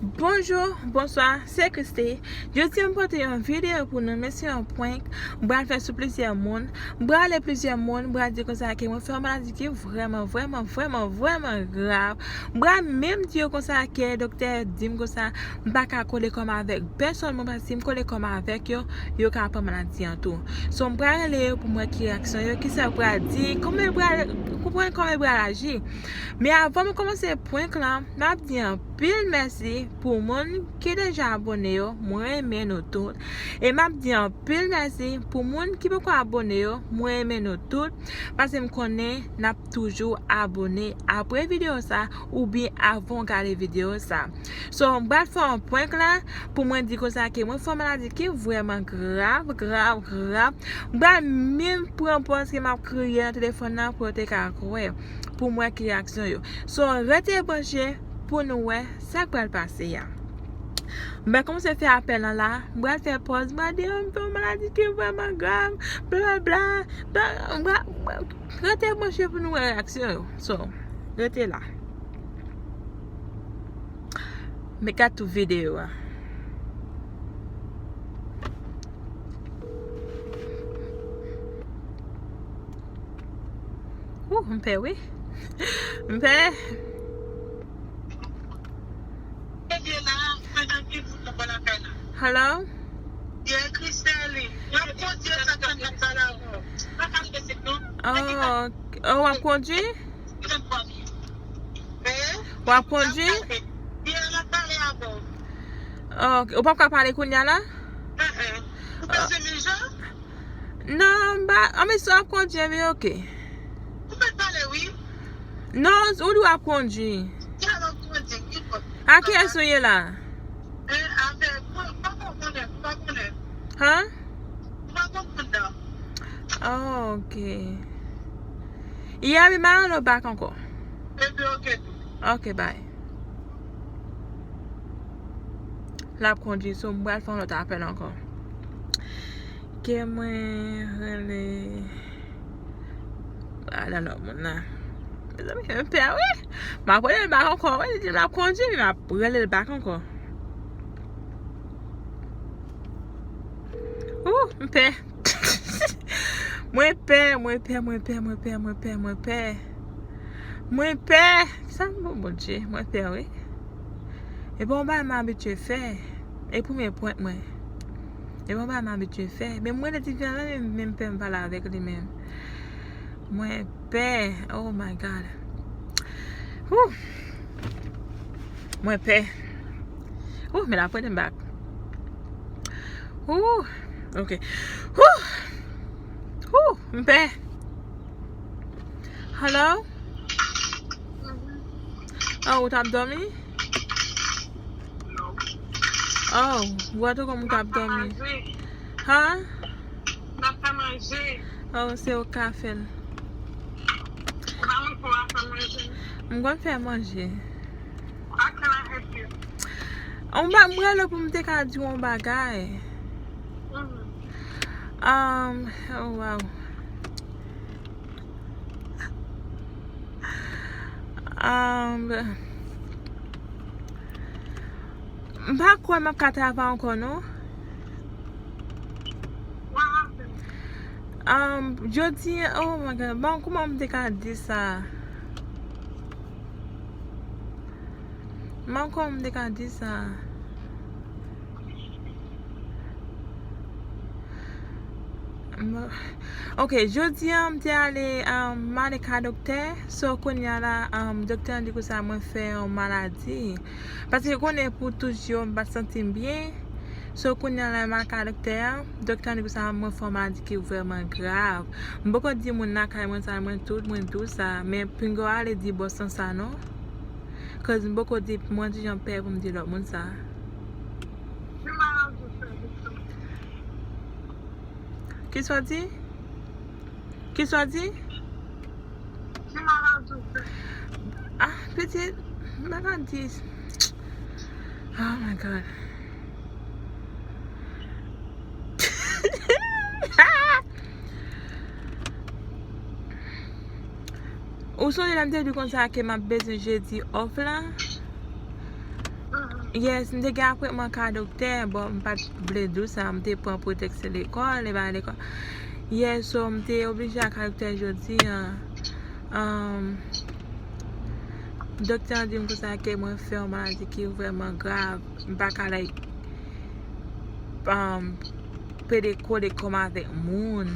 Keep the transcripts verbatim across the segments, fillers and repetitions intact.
Bonjou, bonswa, se Christy. Jodi a m pote yon videyo pou nou, men se yon prank m pral fè sou plizyè moun. M pral rele plizyè moun, m pral di konsa ke mwen fè yon maladi ki vrèman, vrèman, vrèman, vrèman grav. M pral menm di yo konsa ke doktè di m konsa, m pa ka kole kò m avèk pèsonn, mwen, paske si m kole kò m avèk yo, yo ka pran maladi an tou. So, m pral rele yo pou m wè ki reyaksyon yo, kisa yo pral di, kòman yo pral, konprann kòman yo pral aji. Men avan m kòmanse prank lan, m ap di anpil mèsi pou moun ki deja abòne yo, mwen renmen nou tout. E m ap di anpil mèsi pou moun ki poko abòne yo, mwen renmen nou tout, paske m konnen n ap toujou abòne apre videyo sa, oubyen avan w gade videyo sa. So, m pral fè yon prank la pou mwen di konsa ke mwen fè yon maladi ki vrèman grav, grav, grav. M pral menm pran pòz ke m ap kriye nan telefòn nan pou yo te ka kwè, pou m wè ki reyaksyon yo. So, rete branche pou nou wè sa k pral pase a. M pral kòmanse fè apèl lan la, m pral fè pòz, m pral di, "Oh, m fè yon maladi ki vrèman grav, bla, bla, bla, bla, bla." Rete branche pou nou wè reyaksyon yo. So, rete la. Men gad tout videyo a. Ooh, m pè, wi. M pè. Hello? Oh, oh, w ap kondwi? W ap kondwi? Ok, ou p ap ka pale kounye a la? Non, m pa, anben, si w ap kondwi, anben, ok. Non, ou di w ap kondwi. A kiyès ou ye la? Hein? Oh, ok. Yeah, wi, m a rele w back ankò. Ok, bye. L ap kondwi, so m pral fè yon lòt apèl ankò. Ke mwen rele. Ah, non, non, moun nan. Mezanmi, m pè, wi. M ap rele l back ankò, wi. Li di l ap kondwi, men m ap rele l back ankò. Ooh, m pè. Mwen pè, mwen pè, mwen pè, mwen pè, mwen pè, mwen pè. Mwen pè. Sa m bon, Bondye, mwen pè, wi. E pa yon bagay m abitye fè. E premye prank mwen. E pa yon bagay m abitye fè. Men mwen, lè ti fi an la, menm, menm pè m pale avèk li menm. Mwen pè. Oh my God. Whew. Mwen pè. Whew, men la pran m back. Whew. Ok. Whew. Whew, m pè. Hello? Oh, ou t ap dòmi? Oh, ou wè tou kòm ou t ap dòmi. Ha? M ap fè manje. Oh, se ou k ka fè l. Ou pa mwen pou w ap fè manje? M konn fè manje. How can I help you? Ou pa, m rele pou m te ka di w yon bagay. Mhm. Um, oh, wow. Um, m pa kwè m ap ka travay ankò, non. What happened? Um, jodi, oh my God, bon, kòman m te ka di sa? Bon, kòman m te ka di sa? M-, ok, jodi a, m te ale, um, m ale ka doktè. So, kounye a la, um, doktè an di konsa mwen fè yon maladi. Paske konnen pou toujou, m pa t santi m byen. So, kounye a la, m al ka doktè a. Doktè an di konsa mwen fè yon maladi ki vrèman grav. M poko di moun lakay mwen sa, mwen tout, mwen di w sa. Men pinga w ale di bòs lan sa, non. Cause m poko di, mwen ti jan pè pou m di lòt moun sa. Ki maladi w fè, Victor? Kisa w di? Kisa w di? Ki maladi w fè? Ah, pitit, m pa ka di. Oh my God. Ou sonje lè m te di konsa ke m ap bezwen jedi off la? Mhm. Yes, m te gen apwentman ak doktè, bon, m pa t vle di w sa, m te pran pretèks se lekòl, e bagay lekòl. Yes, so, m te oblije al ak doktè jodi a. Um, doktè an di m konsa ke mwen fè yon maladi ki vrèman grav. M pa ka, like, um, pede kole kò m avèk moun.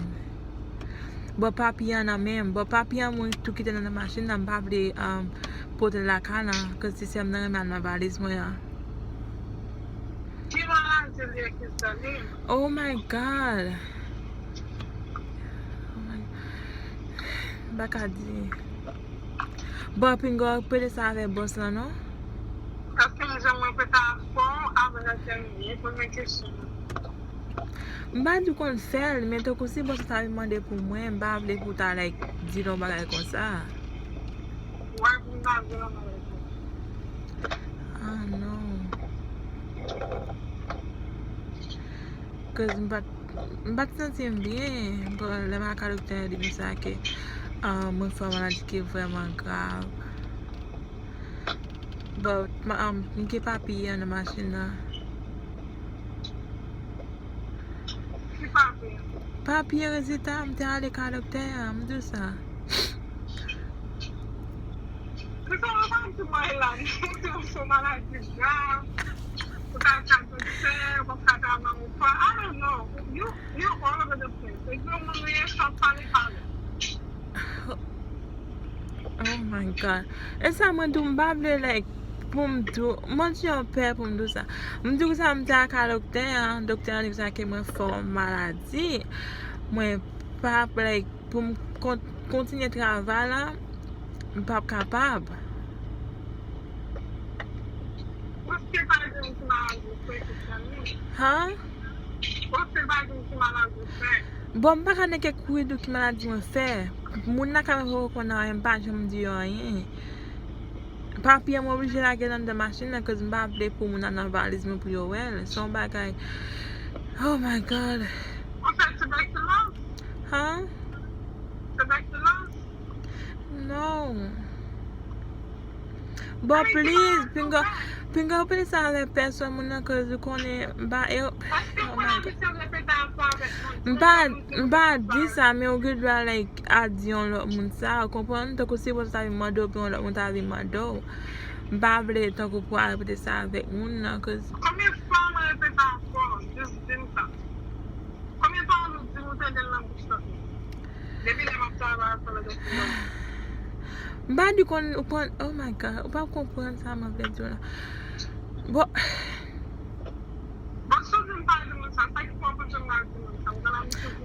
Bon, papye an nan men m. Bon, papye an mwen tou kite nan, nan machin nan. M pa vle, um, pote l lakay la, cause ti sè m nan renmen al nan valiz mwen an. Ki maladi l ye, Christelle? Oh my God. Oh my, m pa ka di. Bon, pinga w pede sa avè bòs lan, non? Èske m janm repete afè w avan n tèmine? Premye kesyon. M pa di w konn fè l, men tankou si bòs la ta vin mande pou mwen, m pa vle pou w ta, like, di l yon bagay konsa. Why pou m ta di l yon bagay konsa? Ah, non. Cause m pa t, m pa t santi m byen. Bon, lè m al ak doktè an, li di m sa ke, ah, mwen fè yon maladi ki vrèman grav. But, ma, um, m gen papye an nan machin nan. Ki papye? Papye rezilta, m te ale ka doktè an, m di w sa. Se sa w ap di mwen la, m di w se yon maladi grav. Ou ka al ka doktè, ou pa ka travay ou pa. I don't know. You, you all over the place. Se gwo moun ou ye, sa w pale, pale. Oh my God. E sa mwen tou m pa vle, like, pou m tou, mwen tou yon pè pou m tou sa. M tou sa m te al ka doktè an, doktè an di sa ke mwen fè yon maladi. Mwen pa, like, pou m kon-, kontinye travay la, m p ap kapab. Paske pa gen yon ti maladi ou fè ki fè nou. Han? Paske pa gen yon ti maladi ou fè. Bon, m pa ka nèke kouri di w ki maladi mwen fè. Moun nan ka mwen poko konn anyen, m pa janm di yo anyen. Papye mwen oblije lage l anndan machin nan, cause m pa vle pou moun nan nan valiz mwen pou yo wè l. Se yon bagay. Oh my God. Ou fè tibèkiloz? Han? Tibèkiloz? Non. Bon, please, pinga, pinga w pede sa avèk pèsòn moun nan, cause ou konnen, m pa, e, oh my God. M pa, m pa di sa, men ou gen dwa, like, a di yon lòt moun sa, ou konprann? Tankou si yon moun ta vin mande w, oubyen yon lòt moun ta vin mande w. M pa vle tankou pou al repete sa avèk moun nan, cause. Konbyen fwa mwen repete ankò? Just di m sa. Konbyen pawòl ou di m ou tande l nan bouch lòt moun? Depi lè m ap travay ansanm avèk moun nan. M pa di konn ou konn, oh my God, ou pa konprann sa mwen vle di w la. Bon. Bon, si w di m pa di moun sa, sa ki fè w panse m pral di moun sa?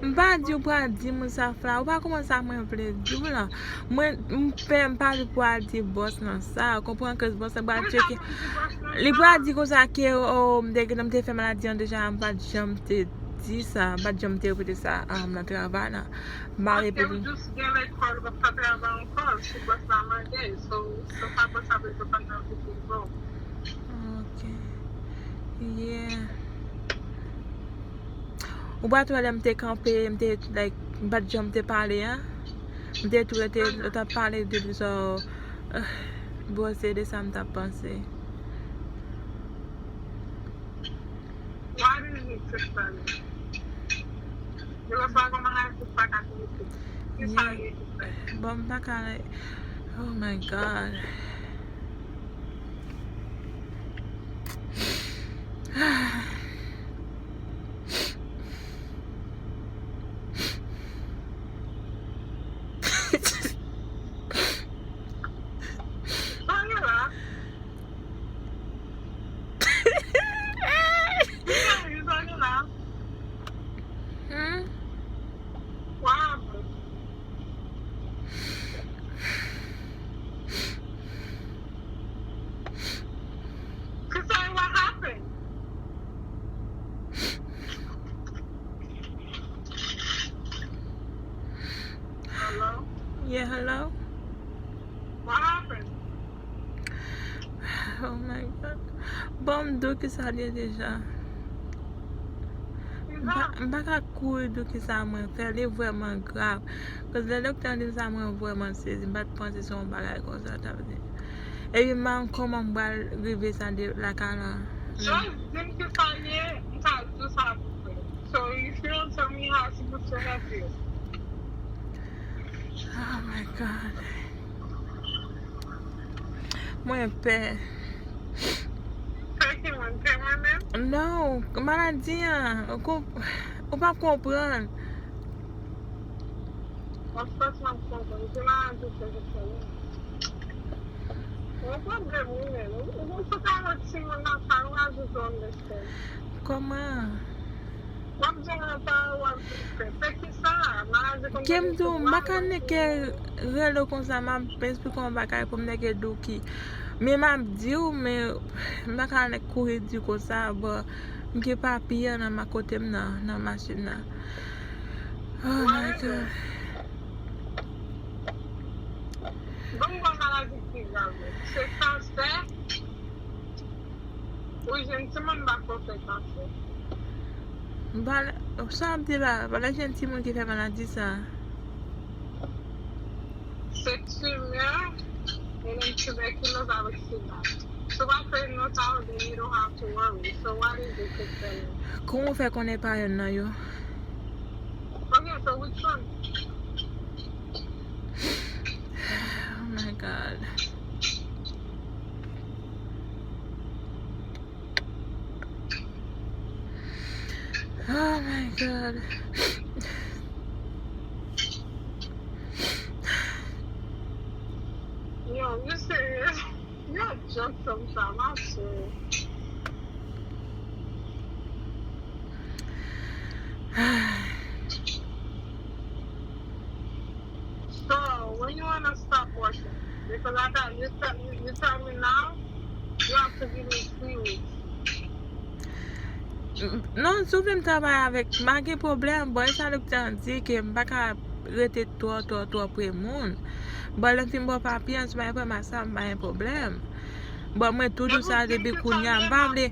M pa di w pral di moun sa, Fla. Ou pa konprann sa mwen vle di w la. Mwen, m fè, m pa di pou al di bòs lan sa. Ou konprann ke bòs lan pral tcheke. Li pral di konsa ke, oh, m te, m te fè maladi an deja, m pa t janm te di sa, m pa t janm te repete sa, um, nan travay la. M pa repete. Paske ou jis gen lekòl, ou p ap ka travay ankò, si bòs la mande, so, se pa bòs la bezwen konn nan vide vre. Ok. Yeah. Ou pa t wè lè m te kanpe, m te, like, m pa t janm te pale a. M te tou rete, ou t ap pale de sa, uh, bon, se de sa m t ap panse. Why do you need to study? Yo pa kòman la, yo pa ka konekte. Ki sa li ye ki fè? Bon, m pa ka, oh my God. Sa gen la? Sa gen la? Hmm? What happened? Christelle, what happened? Hello? Yeah, hello? What happened? Oh my God. Bon, m di w ki sa l ye deja. M pa, m pa ka kouri di w ki sa mwen fè, li vrèman grav. Cause lè doktè an di m sa, mwen vrèman sezi. M pa t panse se yon bagay konsa, ta vle di. Epi man, kòman m pral rive sa de lakay la? Just di m ki sa l ye, m ka di w sa pou fè. So, if you don't tell me how to put your head here. Oh my God. Mwen pè. Pè ki mwen? Pè mwen menm? Non, maladi an. Ou konp-, ou p ap konprann. Of course, m ap konprann. Se maladi se ki fè mwen. Yon pwoblèm, wi, men. Ou, ou, ou sot avèk timoun nan, sa, ou ajoute yon lèsyon. Kòman? W ap di yon pawòl pou fè. Fè kisa? Maladi konn gen. Ke m di w, m pa ka nèk rele w konsa, m ap esplike w yon bagay pou m nèk di w ki. Men m ap di w, men m pa ka nèk kouri di w konsa, bon, m gen papi an nan ma kote m nan, nan machin nan. Oh my God. Bon, bon, maladi ki grav. Se kansè. Ou jwenn timoun pa ko fè kansè. Sa w ap di la, pa la jwenn timoun ki fè maladi sa. Se tumè, and then tuberculosis avèk sida. So, pa fè nou sa, then you don't have to worry. So, what is it concerning? Kòman w fè konnen pa youn nan yo? Okay, so which one? Oh my God. Oh my God. Yo, you serious? Yo, joke sometimes, I swear. So, when you wanna stop working? Because I got, you tell, you, you tell me now, you have to give me three weeks. Non, si w vle m travay avèk, m pa gen pwoblèm. Bon, e sa doktè an di ke m pa ka rete twò, twò, twò pre moun. Bon, lè m fin ba w papye an, si w pa gen pwoblèm ak sa, m pa gen pwoblèm. Bon, mwen tou di w sa depi kounye a. M pa vle,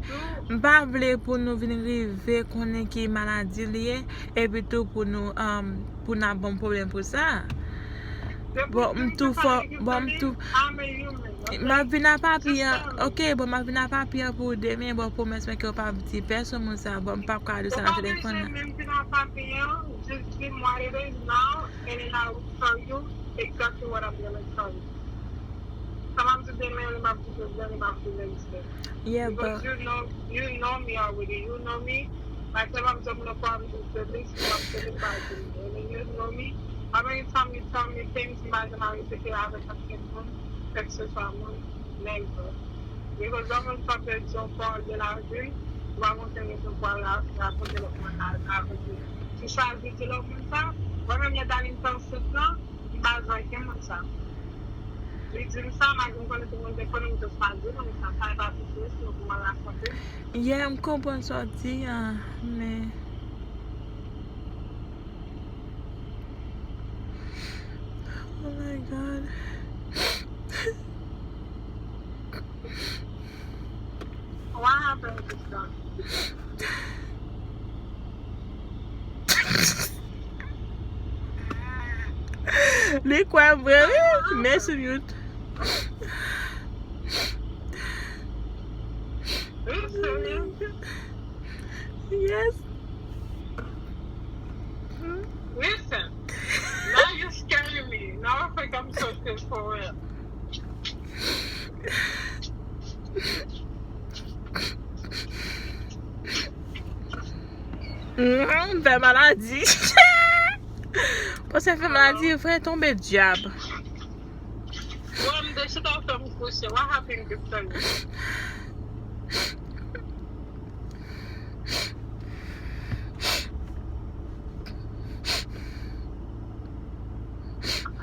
m pa vle pou nou vin rive konnen ki maladi li ye, epi tou pou nou, um, pou n ap ban m pwoblèm pou sa. Bon, m tou fò, bon, m tou, m ap vin ak papye an, ok, bon, m ap vin ak papye an pou ou demen, bon, pwomès mwen ke w p ap di pèsonn moun sa, bon, m p ap ka di w sa nan telefòn nan. Ou pa bezwen menm vin ak papye an, just give me what it is now, and then I will tell you exactly what I'm gonna tell you. Sa m ap di demen, li m ap di jodi a, li m ap di Wednesday. Yeah, because but you know, you know me already. You know me. Like, lè m ap di moun nan, m ap di, "This, m ap di, this, m ap di, this." And then you know me. How many times you tell me things, m pa janm repete avèk ankenn moun, kèlkeswa moun, never. Because lè moun sa pèdi yon pawòl de lavi, ou pa gon rezon pou al rakonte lòt moun avèk li. Si chwazi di lòt moun sa, mwen menm, lè Darline te ansent lan, m pa di ankenn moun sa. Li di m sa, malgre m konnen tout moun te konnen, m just pa di moun sa. Sa e pa biznis mwen pou m al rakonte. Yeah, m konprann sa w di an, men, oh my God. What happened, sister? Li kwè vre, wi. Men sou mute. Are you serious? Yes. Listen, now you're scaring me. Now I think I'm so scared for real. Mhm, m fè maladi. Panse fè maladi vre, tonbe dyab. Bro, m te chita fè m kouche. What happened to you?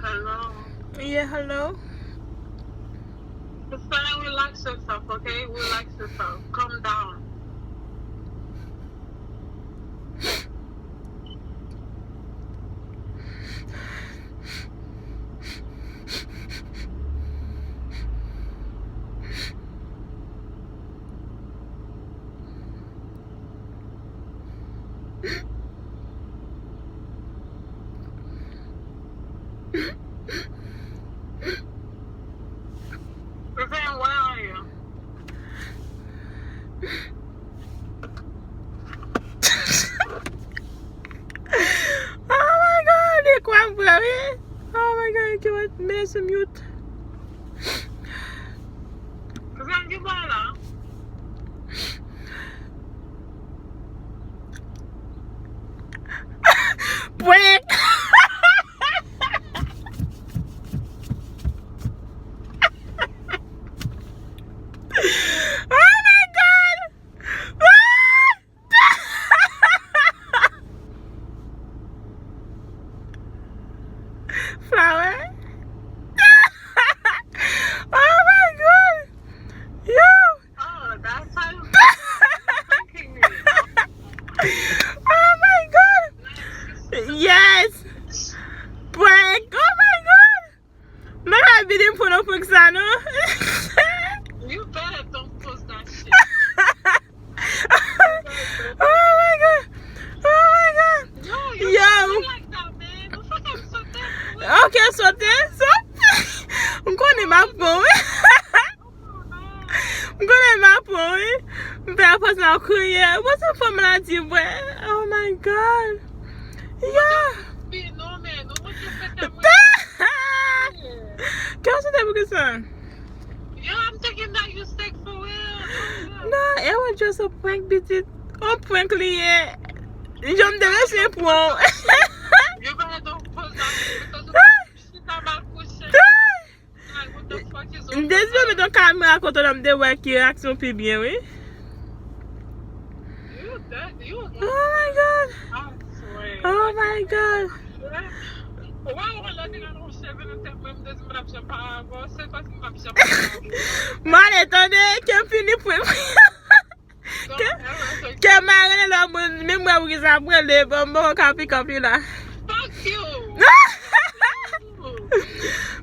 Hello. Yeah, hello. Just try and relax yourself, okay? Relax yourself. Calm down. Sou mute. Kouzen ki bò la? Prank! Oh my God! Flower? Oh my God! Yo! Oh, that's how you pranking me. Oh my God! Yes! Prank! Oh my God! Mwen pa vini pou nou prank sa, non. You better don't post that shit. Oh my God! Oh my God! Yo, you don't do like that, man. Don't fucking sote pou mwen. Ok, sote, sote. M konnen m ap pran, wi. M konnen m ap pran, wi. M fè apòt la kriye. Mwen se fanm la di, bwè. Oh my God. Yeah. Pi non, men, nou moutre fete mwen. Kè w sote pou ki sa? Yo, I'm thinking that you sick for real. Non, it was just a prank, pitit. On prank li ye. Jan m te resi pran. You better don't post that shit because you chita mal kouche. Like, what the fuck is up with that? M te di yo met yon kamera kote w la, m te wè ki reyaksyon pi byen, wi. You that, you a Oh my God. I swear. Oh my God. Wè, wè, lè te gade yon cheve nan tèt mwen, m te di m p ap janm pale avè w, se pa si m p ap janm pale avè w. Mwen ale tande, ke m fini prank. Ke, ke m ale lè moun, menm mwen pou ki sa pran le, bon, bon, ka pick up li la. Fuck you.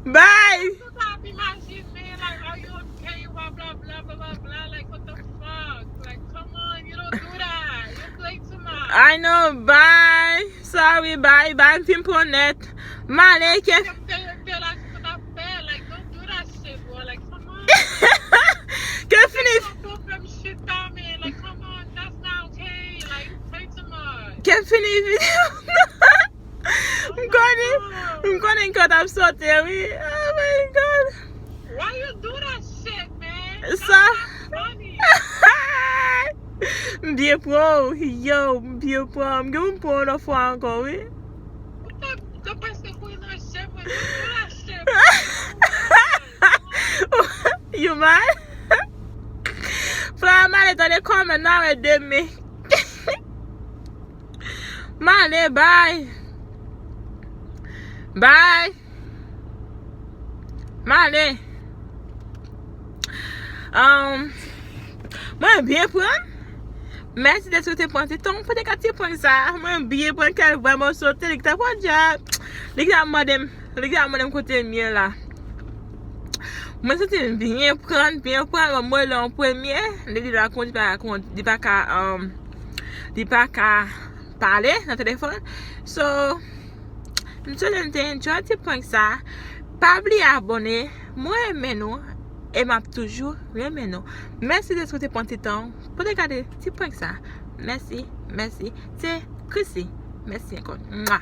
Bye. Sa ap imajine, like, are you okay? Blah, blah, blah, blah, blah, blah. Like, what the fuck? Like, come on, you don't do that. You play too much. I know, bye. Sorry, bye, bye. M fin pran nèt. M ale, ke Yo te, yo te la, se sa t ap fè. Like, don't do that shit, bro. Like, come on. Ke fini. Don't do them shit, man. Like, come on, that's not okay. Like, you play too much. Ke fini videyo. M konnen, m konnen kè w t ap sote, wi. Oh my God. Why you do that shit, man? Sa. That's not funny. M byen pran w, yo, m byen pran w. M gen pou m pran w lòt fwa ankò, wi. Ou te, te prèske kouri nan je mwen, don't do that shit, man. You mad? Flora, m ale tande kòmè, n a wè demen. M ale, bye. Bye. M ale. Um, mwen byen pran. Mèsi dèske w te pran ti tan pou te ka ti prank sa. Mwen byen pran kè l vrèman sote. Li te pran djab. Li te mande m, li te mande m kote m ye la. Mwen santi m byen pran, byen pran. Mwen lè an premye. Li di la konn, li pa ka, um, li pa ka pale nan telefòn. So, m swete n te enjoy ti prank sa. Pa bliye abòne. Mwen renmen nou. E m ap toujou renmen nou. Mèsi dèske w te pran ti tan pou te gade ti prank sa. Mèsi, mèsi. Se Chrissy. Mèsi ankò. Mwa.